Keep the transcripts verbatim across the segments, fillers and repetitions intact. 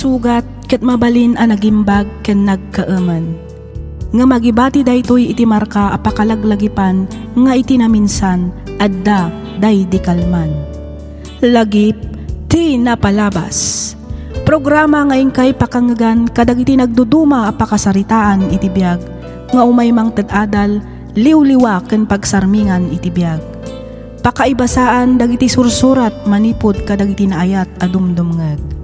sugat ket mabalin a nagimbag ken nagkaemen. Ngem agibati daytoy iti marka a pakalaglagipan nga iti naminsan, adda daydi kalman. Lagip ti napalabas. Programa nga inkay pakangegan kadagiti nagduduma a pakasaritaan iti biag nga umay mangted adal, liwliwa ken pagsarmingan iti biag. Pakaibasaan dagiti sursurat manipud kadagiti naayat a dumdumngeg.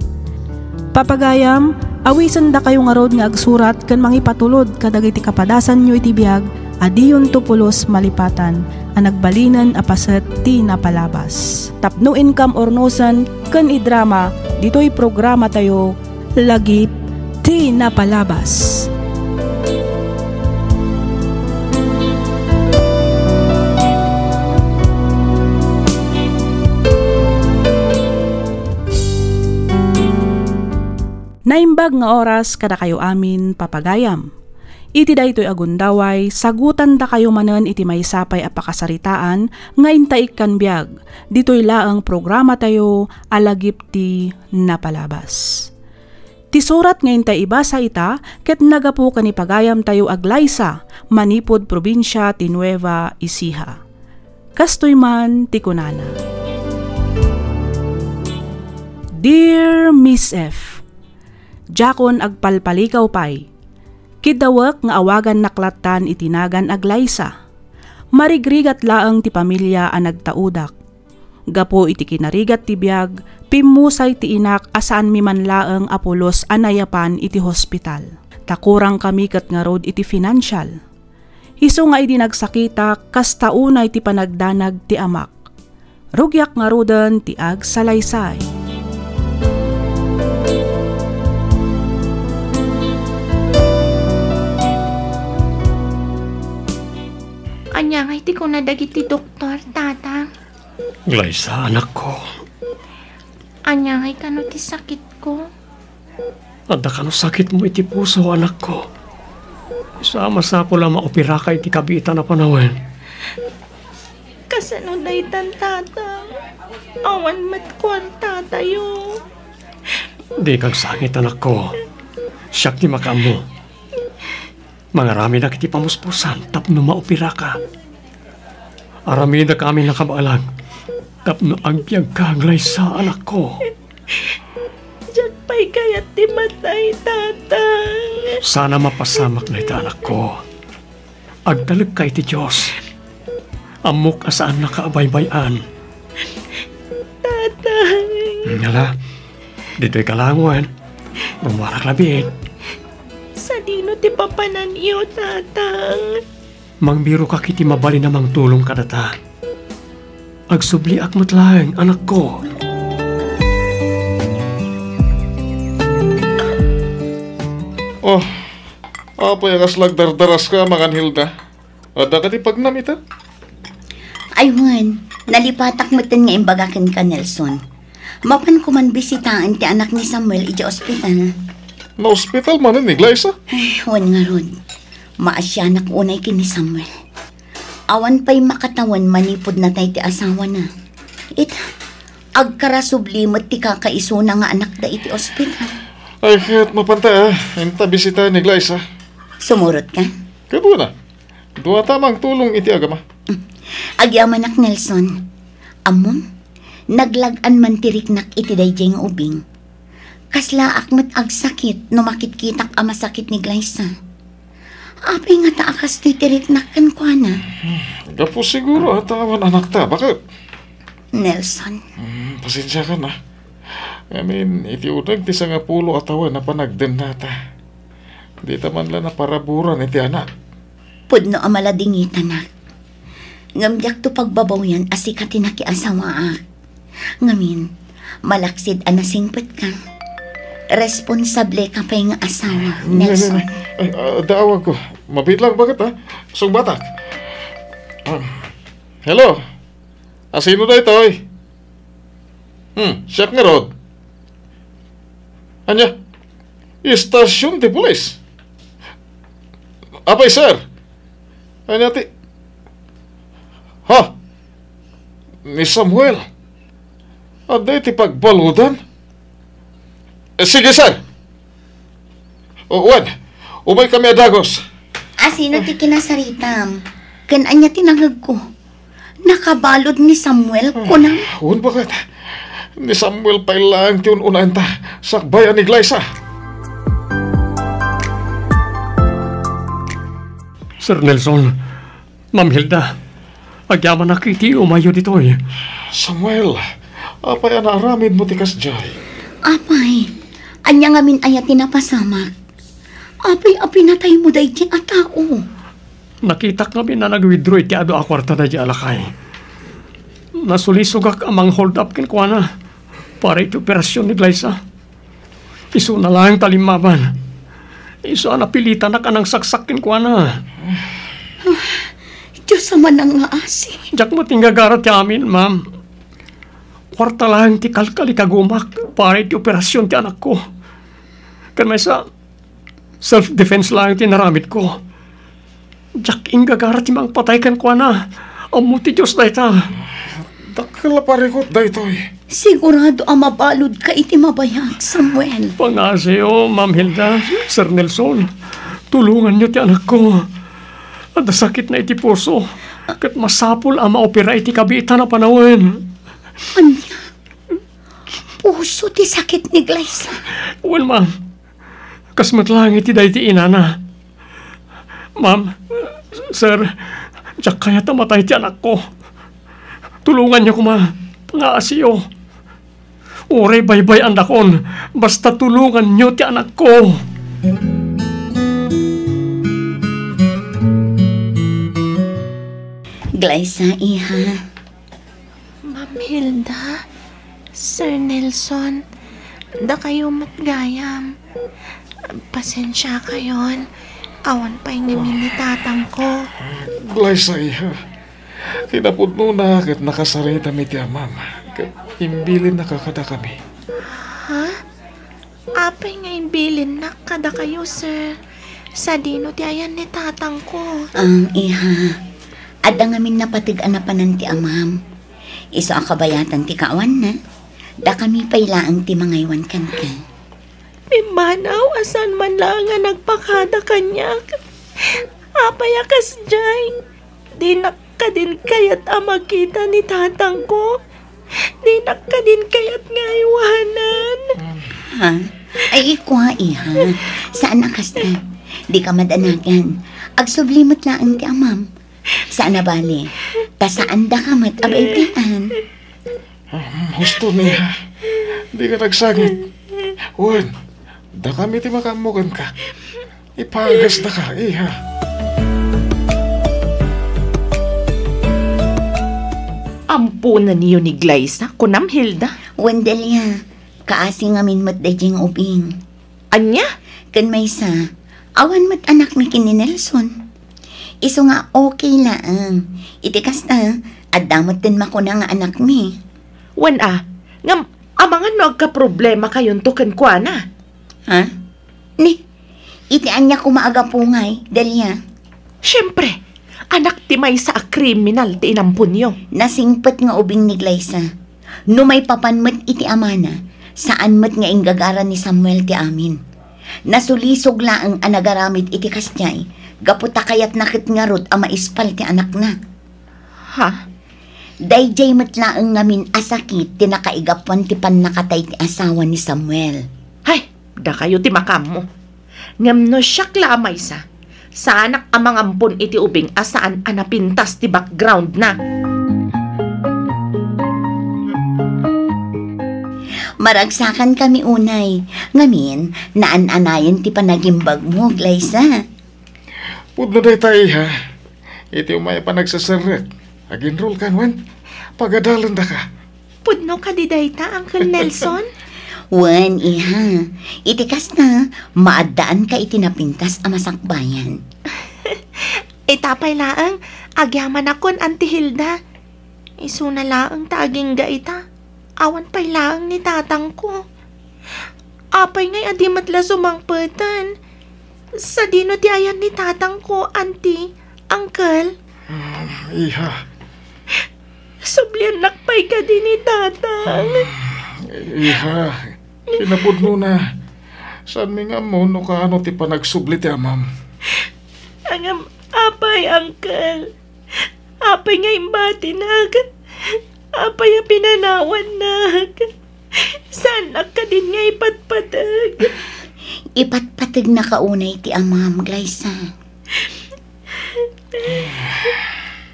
Papagayam, awisendakayo ngarud nga agsurat ken mangipatulod kadagiti kapadasanyo iti biag a diyonto pulos malipatan a nagbalinen a paset ti napalabas. Tapno inkam urnosen ken idrama ditoy programatayo, Lagip ti Napalabas. Naimbag nga oras kadakayo amin, papagayam. Iti daytoy a gundaway, sagutandakayo manen iti maysa pay a pakasaritaan nga intaikkan biag, ditoy laeng programatayo a Lagip ti Napalabas. Ti surat nga intay ibasa ita ket nagapu ken ni pagayamtayo a Glyza, manipud probinsia ti Nueva Ecija. Kastoy man ti kunana, Dear Miss F, diakon agpalpalikaw pay. Kiddawek nga awagannak lattan iti nagan a Glyza. Marigrigat laeng ti pamilia a nagtaudak. Gapu iti kinarigat ti biag, pimmusay ti inak a saanmi man laeng a pulos a nayapan iti hospital. Ta kurangkami ket ngarud iti financial. Isu nga idi nagsakitak, kasta unay ti panagdanag ti amak. Rugiak ngaruden ti agsalaysay. Ania ngay ti kuna dagiti doktor, Tata? Glyza, anakko. Ania ngay kano ti sakitko? Adda kano sakitmo iti puso, anakko. Isu a masapul a maoperaka iti kabiitan a panawen. Kasano daytan, Tata? Awan met kuartatayo. Dika agsangit, anakko. Siak ti makaammo. Mangaramidak iti pamuspusan tapno maoperaka. Aramidak amin a kabaelan tapno agbiagka, Glyza, anakko. Diak pay kayat ti matay, Tatang. Saan a mapasamak dayta, anakko. Agtalekka iti Dios. Ammok a saannaka a baybay-an. Tatang. Ngala, ditoy ka laeng wen. Rummuarak labiit. Sadino ti papananyo, Tatang? Mangbirokak iti mabalin a mangtulong kadata. Agsubliak met laeng, anakko. Oh, apay a kasla agdardaraska, Mangan Hilda? Adda kadi pagnam ita? Ay wen, nalipatak metten nga imbaga kenka, Nelson. Mapanko man bisitaen ti anak ni Samuel idiay ospital. Naospital manen ni Glyza? Ay, wen ngarud. Maasianak unay ken ni Samuel. Awan pay makatawen manipud natay ti asawana. Ita, agkarasubli met ti kakaisuna nga anakda iti ospital. Ay, ket mapanta, ah. Inta bisitaen ni Glyza. Sumurot ka? Kadua na. Duata mangtulong iti agama. Agyamanak, Nelson. Ammom, naglag-an man ti riknak iti daydiay nga ubing. Kaslaak met agsakit no makitkitak a masakit ni Glyza. Apay ngata a kastoy ti riknak kenkuana? Gapu siguro a ta awan anakta, baket? Nelson. Hmm, pasensiakan, ah. Ngamin, iti uneg ti sangapulo a tawen a panagdennata, dita man la naparaburan iti anak. Pudno a maladingitanak. Ngem diakto pagbabawian a sika ti nakiasawaak. Ngamin, malaksid a nasingpetka. Responsable ka pay nga asawa, Nelson. Ay, ah, daawag ko. Mabit lang, baket, ha? Sungbatak. Ah, hello? Asino daytoy? Hmm, siak ngarud. Ania? Istasyon ti pulis? Apay, sir? Ania ti... Ha? Ni Samuel? Adda iti pagbaludan? Eh, sige, sir. O, wen, umaykami a dagus. Asino ti kinasaritam? Ken ania ti nangegko? Nakabalud ni Samuel, kunam? Wen, baket. Ni Samuel pay laeng ti un-unaenta, sakbay a ni Glyza. Sir Nelson, Ma'am Hilda, agyamanak iti umayyo ditoy. Samuel, apay a naaramidmo ti kasdiay? Apay, ania ngamin aya ti napasamak? Apay a pinataymo daydi a tao? Nakitak ngamin a nag-withdraw iti adu a kuarta daydi a lakay. Nasulisogak a mang-hold up kenkuana para iti operasyon ni Glyza. Isuna laeng ta limmaban. Isu a napilitanak a nangsaksak kenkuana. Dios a manangngaasi. Diak met inggagara ti amin, ma'am. Kuarta laeng ti kalkalikagumak para iti operasyon ti anakko. Ken maysa, self-defense laeng ti inaramidko. Diak inggagara ti mangpatay kenkuana. Ammo ti Dios dayta. Dakkel a parikut daytoy. Sigurado a mabaludka iti mabayag, Samuel. Pangaasiyo, Ma'am Hilda, Sir Nelson. Tulonganyo ti anakko. Adda sakitna iti puso. Ket masapul a maopera iti kabiitan a panawen. Ania? Puso ti sakit ni Glyza? Wen, ma'am. Kas met laeng iti daydi inana. Ma'am, sir, diak kayat a matay ti anakko. Tulonganyo koma, pangaasiyo. Uray baybay-annakon, basta tulonganyo ti anakko. Glyza, iha. Ma'am Hilda, Sir Nelson, dakayo met gayam. Pasensiakayon, awan pay ngamin ni tatangko. Glyza, iha. Kinapudnona ket nakasaritam iti amam, ket imbilinnaka kadakami. Ha? Apay nga imbilinnak kadakayo, sir? Sadino ti ayan ni tatangko? Ang iha, adda ngamin napateg a napanan ti amam. Isu a kabayatan ti kaawanna, dakami pay laeng ti mangaywan kenka. Pimmanaw a saan man laeng a nagpakada kaniak. Apay a kasdiay? Dinak kadin kayat a makita ni tatangko. Dinak kadin kayat nga aywanan. Ha? Ay, ikua, iha. Saan a kasta? Dika madanagan. Agsubli met laeng ti amam. Saan a bale, ta saandaka met a baybay-an. Hmm, husto, iha. Dika nagsangit. Wen, dakami ti makaammo kenka. Ipagasdaka, iha. Amponenyo ni Glyza, kunam, Hilda? Wen, Delia, kaasi ngamin met daydiay nga ubing. Ania? Ken maysa, awan met anakmi ken ni Nelson. Isu nga okay laeng. Iti kasta, adda metten makuna nga anakmi. Wen a, ngem amangan no agkaproblemakayonto kenkuana? Ha? Ni, iti ania koma a gapu ngay, Delia? Siempre, anak ti maysa a kriminal ti inamponyo. Nasingpet nga ubing ni Glyza. No maipapan met iti amana, saan met nga inggagara ni Samuel ti amin. Nasulisog laeng a nagaramid iti kasdiay, gapu ta kayatna ket ngarud a maispal ti anakna. Ha? Daydiay met laeng ngamin a sakit ti nakaigapuan ti pannakatay ti asawa ni Samuel. Hay, dakayo ti makaammo. Ngem no siak la a maysa, saanak a mangampon iti ubing a saan a napintas ti background na. Maragsakankami unay, ngamin, naan-anayen ti panagimbagmo, Glyza. Pudno dayta, iha. Iti umay a panagseserrek, aginrulkan wen pagadalendaka. Pudno kadi dayta, Uncle Nelson? Wen, iha. Iti kasta, maaddaanka iti napintas a masakbayan. Ita pay laeng, agyamanakon, Auntie Hilda. Isuna laeng ta agingga ita, awan pay laeng ni tatangko. Apay ngay a di met la sumangpeten? Sadino ti ayan ni tatangko, Auntie, Uncle? Ah, iha. Subliannak pay kadi ni tatang? Iha, kinapudnona, Saanmi nga ammo no kaano ti panagsubli ti amam. Ngem, apay, Uncle? Apay nga imbatinak? Apay a pinanawannak? Saannak kadin nga ipatpateg? Ipatpategnaka unay ti amam, Glyza.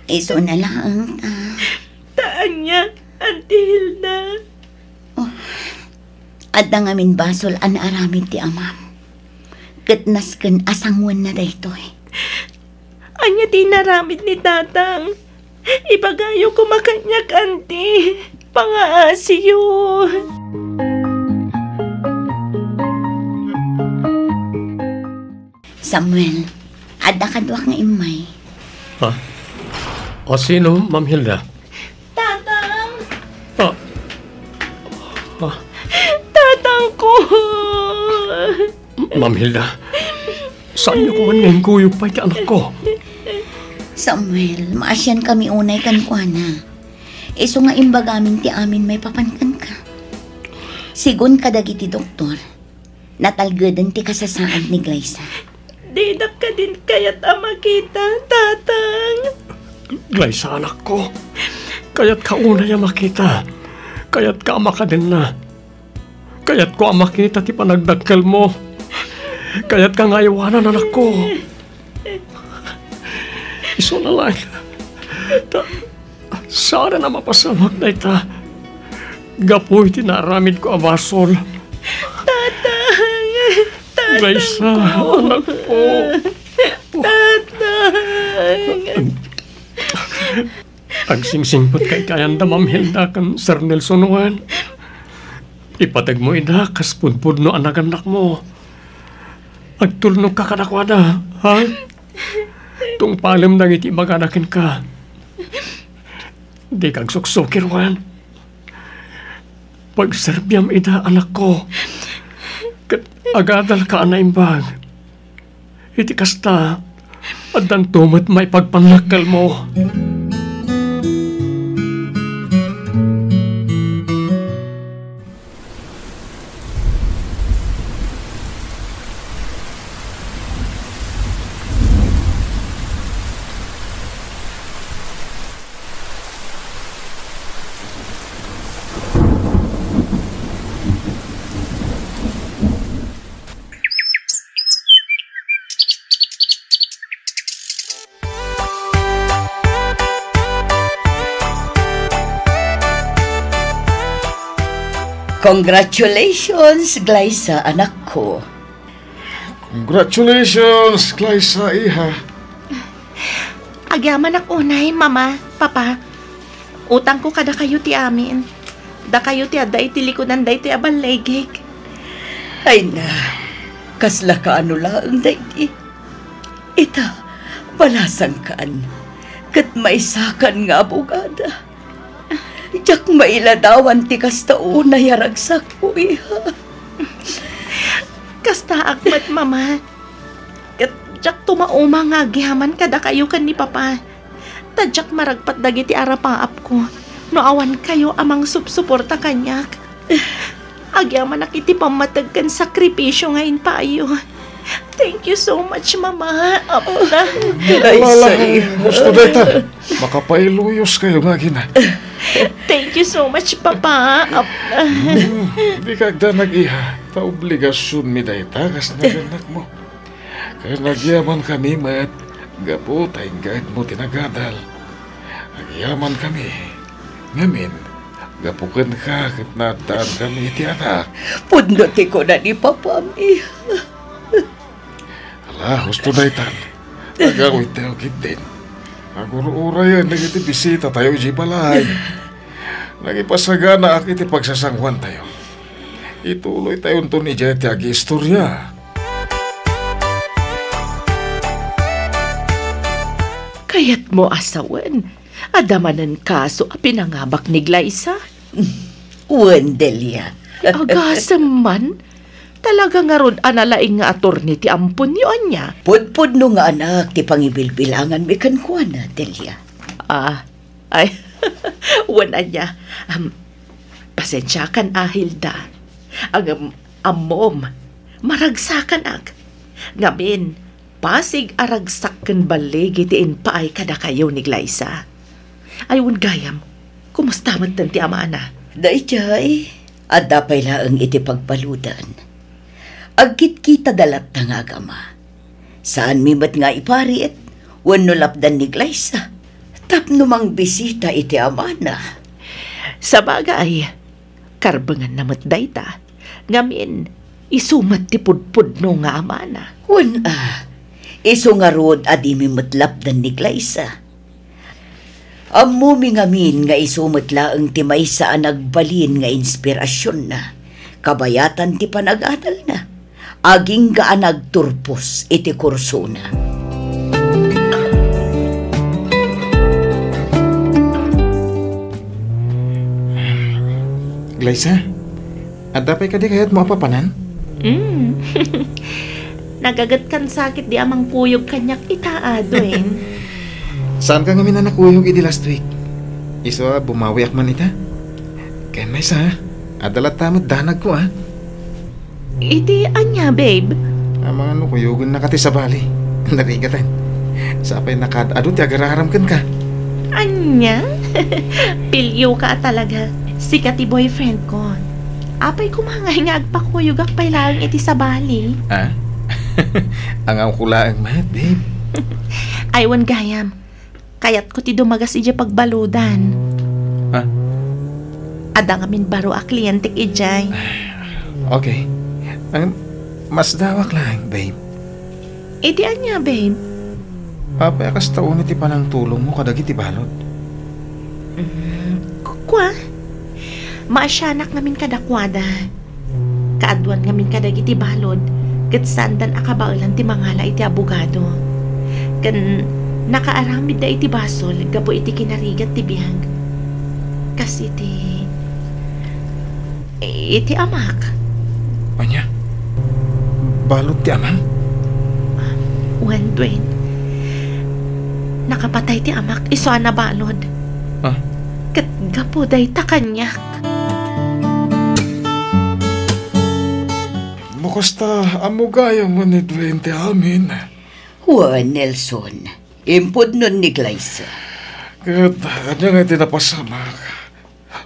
Isu na laeng ta. Ta ania, Auntie Hilda? Oh, adda ngamin basol a naaramid ti amam. Ket nasken a sangoenna daytoy. Ania ti inaramid ni Tatang? Ibagayo koma kaniak, Auntie. Pangaasiyo. Samuel, adda kaduak nga immay. Ha? O, sino, Ma'am Hilda? Tatang! Ah. Ah. Tatangko! Ma'am Hilda, saanyo koma nga inkuyog pay ti anakko? Samuel, maasiankami unay kenkuana. Isu nga imbagamin ti amin maipapan kenka. Segun kadagiti doktor, natalgeden ti kasasaad ni Glyza. Dinak kadin kayat a makita, Tatang. Glyza, anakko, kayatka unay a makita. Kayatka a makadenna. Kayatko a makita ti panagdakkelmo. Kayatka nga aywanan, anakko. Isuna laeng ta saanen a mapasamak dayta gapu iti naaramidko a basol. Tatang! Glyza, anakko. Tatang! Agsingsingpet kaykayanda, Ma'am Hilda ken Sir Nelson wen. Ipategmo ida kas pudpudno a nagannakmo. Agtulnogka kadakuada, ha? Tungpalem dagiti ibagada kenka. Dika agsuksukir wen. Pagserbiam ida, anakko. Ket agadalka a naimbag. Iti kasta, addanto met maipagpannakkelmo. Congratulations, Glyza, anakko. Congratulations, Glyza, iha. Agyamanak unay, Mama, Papa. Utangko kadakayo ti amin. Dakayo ti adda iti likudan daytoy a balligig. Ay na, kasla kaano laeng daydi. Ita, balasangkan, ket maysakan nga abogada. Diak mailadawan ti kasta unay a ragsakko, iha. Kastaak met, Mama. Ket diak tumauma nga agyaman kadakayo ken ni Papa. Ta diak maragpat dagiti arapaapko no awan kayo a mangsupsuporta kaniak. Agyamanak iti pammateg ken sakripisio nga impayo. Thank you so much, Mama, Apna. Ay, Ala, say. Husto dayta. Makapailuyos kayo nga agina. Thank you so much, Papa, Apna. Hmm, dika agdanag, iha. Ta obligasionmi dayta kas nagannakmo. Ket agyamankami met gapu ta inggedmo ti nagadal. Agyamankami. Ngamin, gapu kenka ket naaddaankami iti anak. Pudno ti kuna ni Papam, iha. Ala, husto daytan. Agawidtayo ketdin. Agur-urayen dagiti bisitatayo idiay balay. Nangipasaganaak iti pagsasangoantayo. Ituloytayonton idiay ti agiistoria. Kayatmo a sawen, adda manen kaso a pinangabak ni Glyza? Wen, Delia. Agasem man. Talaga ngarud a nalaing nga atorni ti amponyo, ania? Pudpudno nga anak ti pangibilbilanganmi kenkuana, Delia. Ah, ay, wen ania. Am, pasensiakan a, Hilda. Ngem, ammom, Maragsakanak. Ngamin, pasig a ragsak ken balligi ti impaay kadakayo ni Glyza. Ay, wen gayam, kumusta metten ti amana? Daydiay, adda pay laeng iti pagbaludan. Agkitkitada latta nga agama. Saanmi met nga iparit wenno lapdan ni Glyza tapno mangbisita iti amana. Sabagay, karbenganna met dayta. Ngamin, isu met ti pudpudno nga amana. Wen a, isu ngarud a dimi met lapdan ni Glyza. Ammomi ngamin nga isu met laeng ti maysa a nagbalin nga inspirasionna, kabayatan ti panag-adalna, agingga a nagturpos iti kursona. Glyza, adda pay kadi kayatmo a papanan? Mm. Nagagetkan sakit di amang kuyog kaniak ita, Dwayne. Saanka ngamin a nakuyog idi last week? Isu a bumawiak man ita? Ken maysa, adda latta met danagko, a. Iti ania, babe? Amangan no kuyogennaka ti sabali. Narigatan. Sapay nakaad-adu ti agararam kenka. Ania? Pilioka a talaga. Sika ti boyfriendko. Apay koma ngay nga agpakuyogak pay laeng iti sabali? Ah? Angawko laeng met, babe. Ay, wen gayam. Kayatko ti dumagas idiay pagbaludan. Ah? Adda ngamin baro a klientek idiay. Okay. Ang masdawak laeng, babe. Iti ania, babe? Apay a kasta unay ti panangtulongmo kadagiti balud? Mm, ku-, kua? Maasianak ngamin kadakuada. Kaaduan ngamin kadagiti balud, ket saandan a kabaelan ti mangala iti abogado. Ken nakaaramidda iti basol gapu iti kinarigat ti biag. Kas iti, iti amak. Ania? Balud ti amam? Wen, Dwayne. Nakapatay ti amak isu a nabalud. Ah? Ket gapu dayta kaniak. No kasta, ammo gayam ni Dwayne ti amin. Wen, Nelson, impudnon ni Glyza. Ket ania ngay ti napasamak?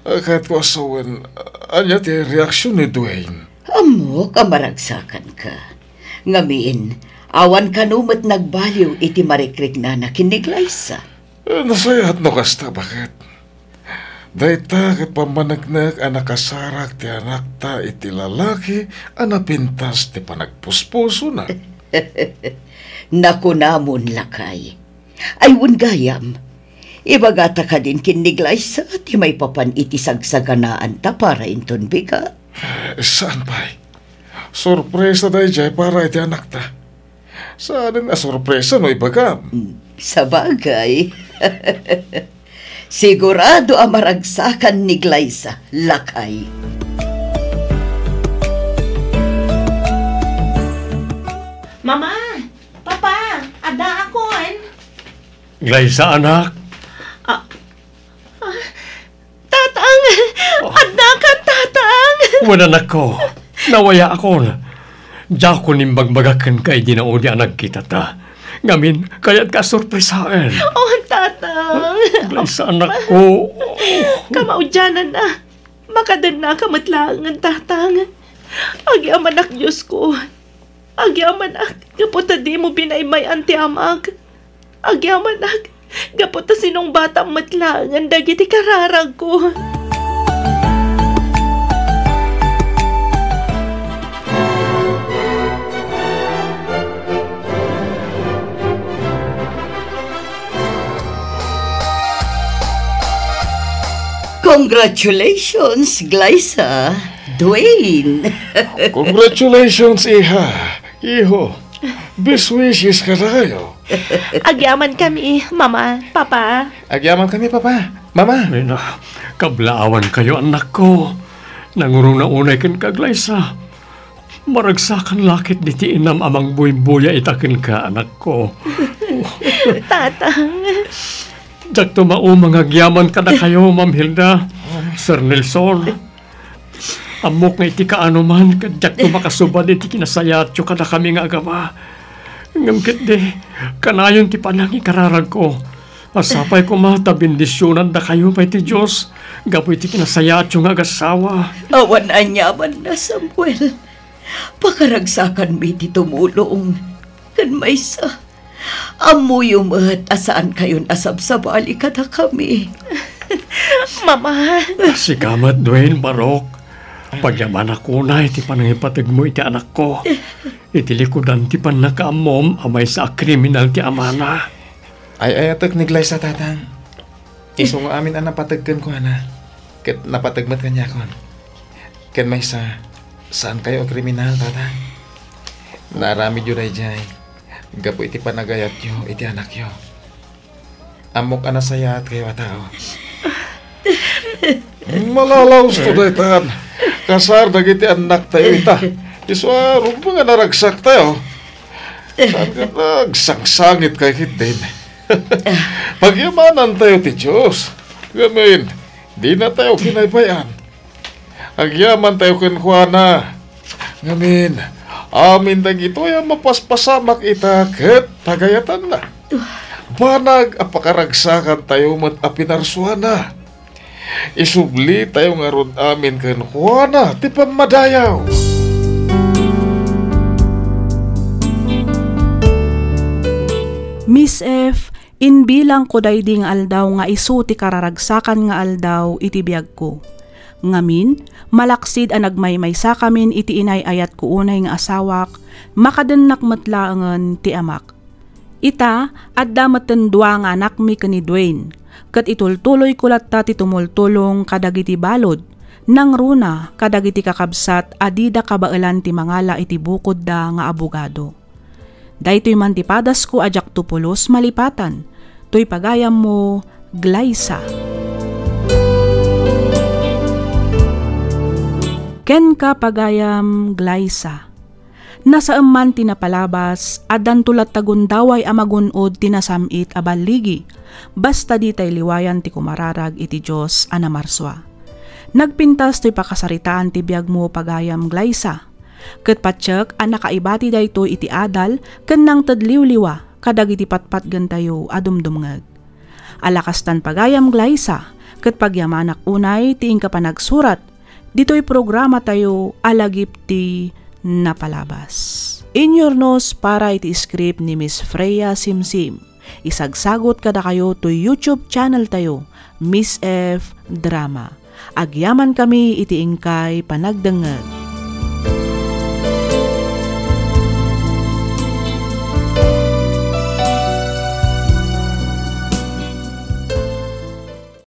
Kayatko a sawen, ania ti reaksion ni Dwayne? Ammok a maragsakanka. Ngamin, awan kano met nagbaliw iti marikriknana ken ni Glyza. Eh, nasayaat no kasta, baket. Dayta ket pammaneknek a nakasarak ti anakta iti lalaki a napintas ti panagpuspusona. Nakunamon, lakay. Ay, wen gayam, ibagata kadin ken ni Glyza ti maipapan iti sagsaganaanta para inton bigat? Eh, saan pay. Sorpresa daydiay para iti anakta. Saanen a sorpresa no ibagam. Hmm, sabagay. Sigurado a maragsakan ni Glyza, lakay. Mama! Papa! Addaakon! Glyza, anak. Ah, ah, Tatang! Oh. Addakan, Tatang! Wen, anakko, nawayaakon. Diakon imbagbaga kenka idi naudi a nagkitata. Ngamin, kayatka a sorpresaen. Oh, Tatang! Glyza, anakko. Kamaudiananna. Makadennaka met laengen, Tatang. Agyamanak, Diosko. Agyamanak, gapu ta dimo binaybay-an ti amak. Agyamanak, gapu ta sinungbatam met laengen dagiti kararagko. Congratulations, Glyza, Dwayne. Congratulations, iha, iho. Best wishes kadakayo. Agyamankami, Mama, Papa. Agyamankami, Papa, Mama. Ay na, kablaawankayo, anakko. Nangurongna unay kenka, Glyza. Maragsakan la ketdi ti inam a mangbuybuya ita kenka, anakko. Tatang. Diakto mauma nga agyaman kadakayo, Ma'am Hilda, Sir Nelson. Ammok nga iti kaanoman, ket diakto makasubad iti kinasayaatyo kadakami nga agama. Ngem ketdi, kanayon ti panangikararagko. A sapay koma ta bendisionandakayo pay ti Dios gapu iti kinasayaatyo nga agasawa. Awan aniamanna, Samuel. Pakaragsakanmi ti tumulong. Ken maysa, ammoyo met a saankayon a sabsabali kadakami. Mama. Sika met, Dwayne, barok. Pagyamanak unay ti panangipategmo iti anakko. Iti likudan ti pannakaammom a maysa a kriminal ti amana. Ay-ayatek ni Glyza, Tatang. Isu nga amin a napateg kenkuana, ket napateg met kaniakon. Ken maysa, saankayo a kriminal, Tatang. Naaramidyo daydiay gapu iti panagayatyo iti anakyo. Ammok a nasayaatkayo a tao. Malalaosto daytan. Kasar dagiti annaktayo ita. Isu a rumbeng a naragsaktayo. Saan ket nagsangsangit kay ketdin. Pagyamanantayo ti Dios. Ngamin, dinatayo kinaybay-an. Agyamantayo kenkuana. Ngamin, amin dagitoy a mapaspasamak ita ket pagayatanna. Banag a pakaragsakantayo met a pinarsuana. Isublitayo ngarud amin kenkuana ti pammadayaw. Miss F, imbilangko daydi nga aldaw nga isu ti kararagsakan nga aldaw iti biagko. Ngamin, malaksid a nagmaymaysakamin iti inay-ayatko unay nga asawak, makadennak met laengen ti amak. Ita, adda metten dua nga anakmi ken ni Dwayne, ket itultuloyko latta ti tumultulong kadagiti balud, nangruna kadagiti kakabsat a dida kabaelan ti mangala iti bukodda nga abogado. Daytoy man ti padasko a diakto pulos malipatan, toy pagayammo, Glyza. Kenka, pagayam, Glyza. Nasaem man ti napalabas, addanto latta gundaway a magun-od ti nasam-it a balligi, basta ditay liwayan ti kumararag iti Dios a namarsua. Nagpintas toy pakasaritaan ti biagmo, pagayam, Glyza. Ket patiek a nakaibati daytoy iti adal ken nangted liwliwa kadagiti patpatgentayo a dumdumngeg. Ala kastan, pagayam, Glyza, ket pagyamanak unay ti inka panagsurat ditoy programatayo a lagip ti napalabas. Inyurnos para iti script ni Miss Freya Simsim. Isagsagut kadakayo toy YouTube channel tayo, Miss F Drama. Agyamankami iti inkay panagdengngeg.